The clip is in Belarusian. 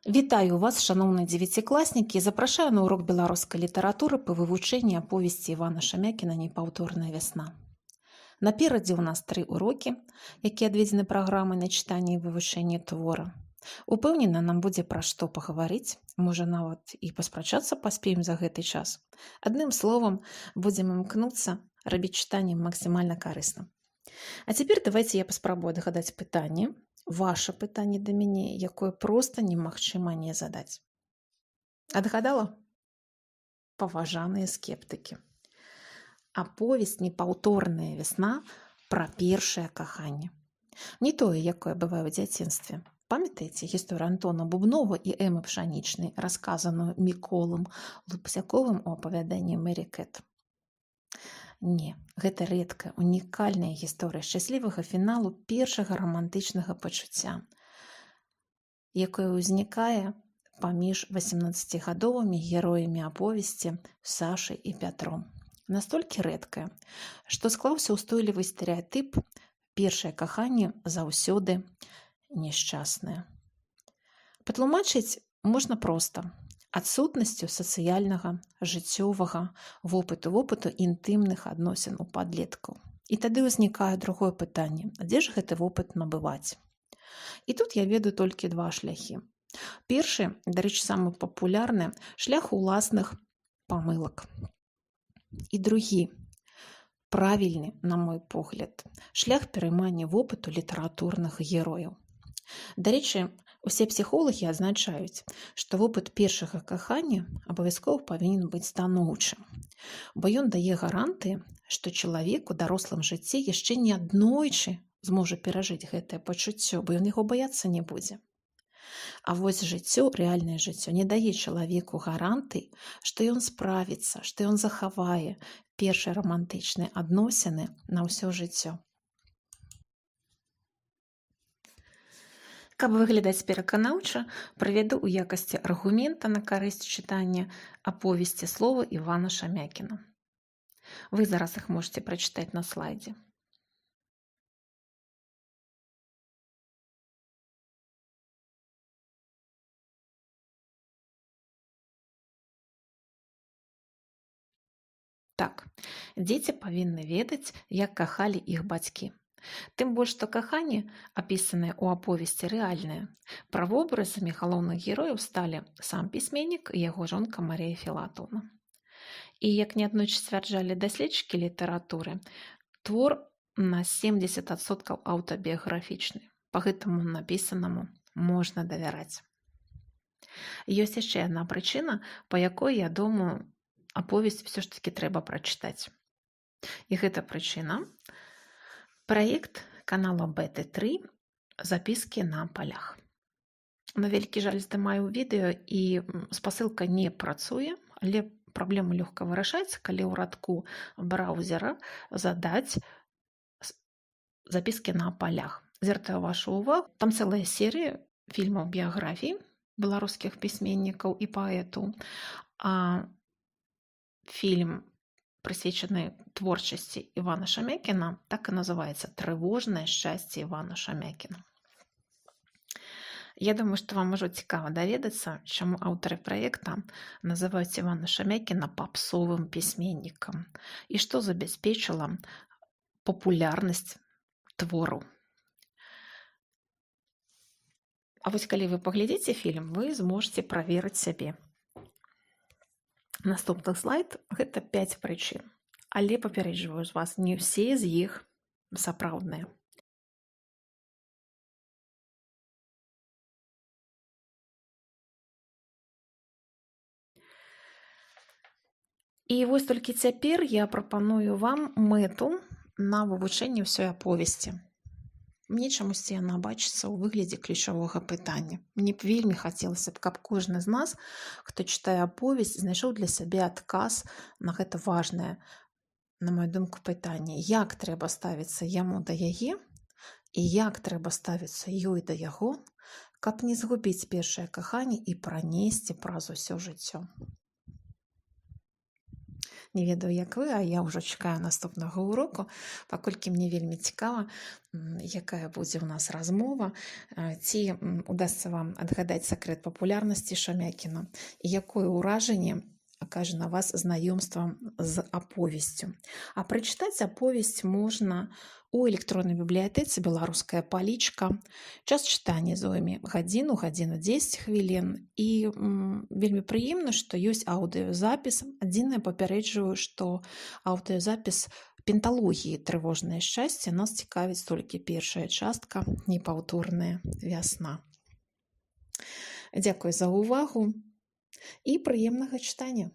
Вітаю вас, шаноўныя дзевяцікласнікі, і запрашаю на урок беларускай літаратуры па вывучэнні аповесці Івана Шамякіна «Непаўторная вясна». Наперадзе ў нас тры урокі, якія адведзены праграмай на чытанне і вывучэнне твора. Упэўнена, нам будзе пра што пагаварыць, можа, нават і паспрачацца паспеем за гэты час. Адным словам, будзем імкнуцца рабіць чытанне максімальна карысным. А цяпер давайте я паспрабую адгадаць пытанне, ваше пытанне да мяне, якое проста немагчыма не задаць. Адгадала? Паважаныя скептыкі. Аповесць «Непаўторная вясна» пра першае каханне. Не тое, якое бывае ў дзяцінстве. Памятаеце гісторыю Антона Бубнова і Эмы Пшанічнай, расказаную Міколам Лупсяковым у апавяданні «Мэрі Кэт»? Не, гэта рэдкая, унікальная гісторыя шчаслівага фіналу першага рамантычнага пачуцця, якое ўзнікае паміж 18-гадовымі героямі аповесці Сашай і Пятром. Настолькі рэдкая, што склаўся ўстойлівы стэрэатып: першае каханне заўсёды няшчаснае. Патлумачыць можна проста: адсутнасцю сацыяльнага, жыццёвага вопыту, вопыту інтымных адносін у падлеткаў. І тады ўзнікае другое пытанне: а дзе ж гэты вопыт набываць? І тут я ведаю толькі два шляхі. Першы, дарэчы, самы папулярны, шлях уласных памылак. І другі, правільны, на мой погляд, шлях пераймання вопыту літаратурных герояў. Дарэчы, усе псіхолагі адзначаюць, што вопыт першага кахання абавязкова павінен быць станоўчым, бо ён дае гарантыі, што чалавек у дарослым жыцці яшчэ не аднойчы зможа перажыць гэтае пачуццё, бо ён яго баяцца не будзе. А вось жыццё, рэальнае жыццё не дае чалавеку гарантый, што ён справіцца, што ён захавае першыя рамантычныя адносіны на ўсё жыццё. Каб выглядаць пераканаўча, прывяду ў якасці аргумента на карысць чытання аповесці слова Івана Шамякіна. Вы зараз іх можаце прачытаць на слайдзе. Так, дзеці павінны ведаць, як кахалі іх бацькі. Тым больш, што каханне, апісанае ў аповесці, рэальнае. Правобразамі галоўных герояў сталі сам пісьменнік і яго жонка Марія Філатаўна. І, як неаднойчы сцвярджалі даследчыкі літаратуры, твор на 70% аўтабіяграфічны. Па гэтаму напісанаму можна давяраць. Ёсць яшчэ адна прычына, па якой, я думаю, аповесць усё ж такі трэба прачытаць. І гэта прычына — праект канала БТ3 «Запіскі на палях». На вялікі жаль, здымаю відэа, і спасылка не працуе, але праблему лёгка вырашаецца, калі ў радку браузера задаць «Запіскі на палях». Звяртаю вашу увагу, там цэлая серыя фільмаў біяграфій беларускіх пісьменнікаў і паэтаў. А фільм, прысвечаны творчасці Івана Шамякіна, так і называецца «Трывожнае шчасце Івана Шамякіна». Я думаю, што вам ужо цікава даведацца, чаму аўтары праекта называюць Івана Шамякіна папсовым пісьменнікам і што забяспечыла папулярнасць твору. А вось калі вы паглядзіце фільм, вы зможаце праверыць сябе. Наступны слайд — гэта 5 прычын. Але папярэджваю з вас, не ўсе з іх сапраўдныя. І вось толькі цяпер я прапаную вам мэту на вывучэнне ўсёй аповесці. Мне чамусьці яна бачыцца ў выглядзе ключавога пытання. Мне б вельмі хацелася б, каб кожны з нас, хто чытае аповесць, знайшоў для сябе адказ на гэта важнае, на мою думку, пытанне: як трэба ставіцца яму да яе і як трэба ставіцца ёй да яго, каб не згубіць першае каханне і пранесці праз усё жыццё. Не ведаю, як вы, а я ўжо чакаю наступнага уроку, паколькі мне вельмі цікава, якая будзе ў нас размова, ці удасца вам адгадаць сакрэт папулярнасці Шамякіна і якое ўражанне акажа на вас знаёмства з аповесцю. А прачытаць аповесць можна у электроннай бібліятэцы «Беларуская палічка». Час чытання зойме гадзіну, гадзіну 10 хвілін. І вельмі прыемна, што ёсць аўдыёзапіс. Адзінае, папярэджваю, што аўдыёзапіс пенталогіі «Трывожнае шчасце», нас цікавіць толькі першая частка, «Непаўторная вясна». Дзякуй за ўвагу і прыемнага чытання!